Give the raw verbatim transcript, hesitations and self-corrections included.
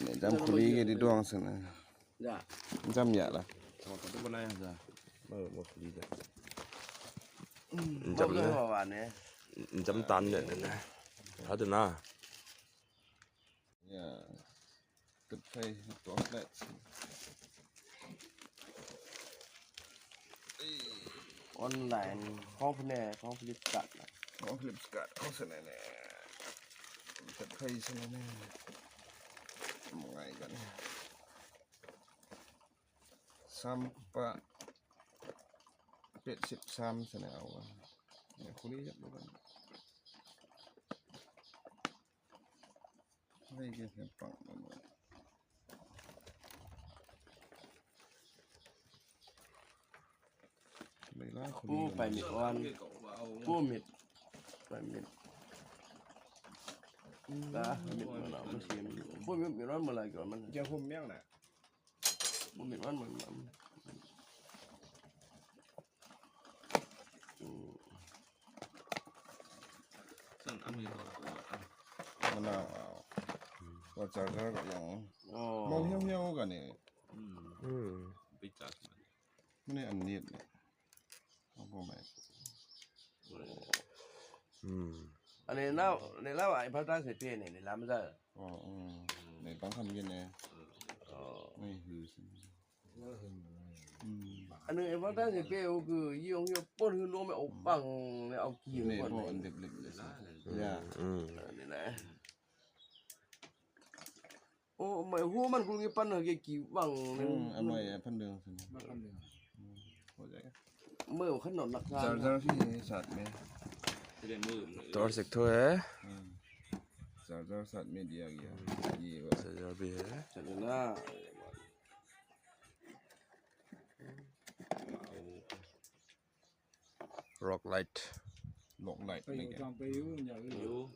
Ne jam khuli ke di duang sana. Ya. Jam ya la. Sama tu pun ayah dah. Mau mau beli dah. Jam ni. Wa ne. Jam tan ne ne. Ada na. Ya. Tep phai duang flat. Online. Kong ne kong Flipkart la. Oh, Flipkart. Oh, sana ne. Tep phai sana ne. Mengai kan. Sampa pet sip sam sana awa. Ya, khuli ya bukan. Lagi gampang. Lagi lah Pu pai mit wan. Pu mit. Pai mit. Ba mit mana mesti. Pu mit mit wan mana lagi mana. Jauh miang nak. Pu mit wan mana. San ami ko. Mana? Wow. Kau charger kau yang. Oh. Mau hiu hiu kan ni? Hmm. Pecah. Mana anit ni? Apa mai? Hmm. Ane na ne la ai pa ta se pe ne ne la ma za. Oh, hmm. Ni bang kan ni. Oh. Ni hu sin. Hmm. Ane ai pa ta se pe o ku yong yo pon hu no me o bang ne o ki Ni ko po ne. An dip lip lip. Ya. Hmm. Ne na. O mai hu man ku ngi pan ha ke ki bang ne. Hmm, amai ya pandang sana. Ho jayega. Mai o khan no nak ka. Charger भी है साथ में. Tidak move. Tor sik tho hai. Hmm. Charger साथ में दिया गया. ये वो. Charger bhi hai. Chana. Rock light. Log light Pe में yu क्या? tang pe yu nya yu.